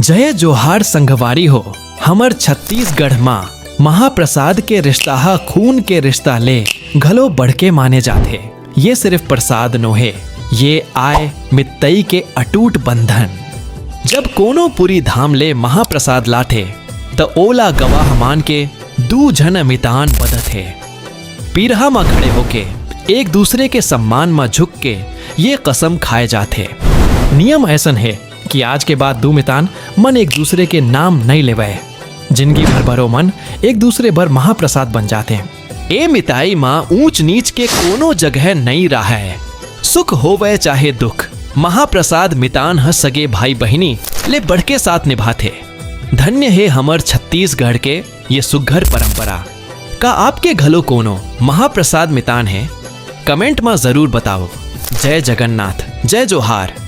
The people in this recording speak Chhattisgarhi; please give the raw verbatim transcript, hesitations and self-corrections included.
जय जोहार संगवारी हो। हमर छत्तीसगढ़ म महाप्रसाद के रिश्ता ह खून के रिश्ता ले घलो बढ़के माने जाथे। ये सिर्फ प्रसाद नोहे, ये आय मितई के अटूट बंधन। जब कोनो पुरी धाम ले महाप्रसाद लाथे, त ओला गवाह मान के दू झन मितान बदत हे। पीरहा म खड़े होके एक दूसरे के सम्मान म झुक के ये कसम खाए जाथे। नियम ऐसन हे कि आज के बाद दू मितान मन एक दूसरे के नाम नइ लेवय। जिंदगी भर भरो मन एक दूसरे बर महाप्रसाद बन जाथे। ए मिताई म ऊंच नीच के कोनो जगह नइ राहय। सुख होवय चाहे दुख, महाप्रसाद मितान ह सगे भाई बहिनी ले बढ़के साथ निभाथे। धन्य हे हमर छत्तीसगढ़ के ये सुग्घर परंपरा। का आपके घलो कोनो महाप्रसाद मितान हे? कमेंट म जरूर बताओ। जय जगन्नाथ, जय जोहार।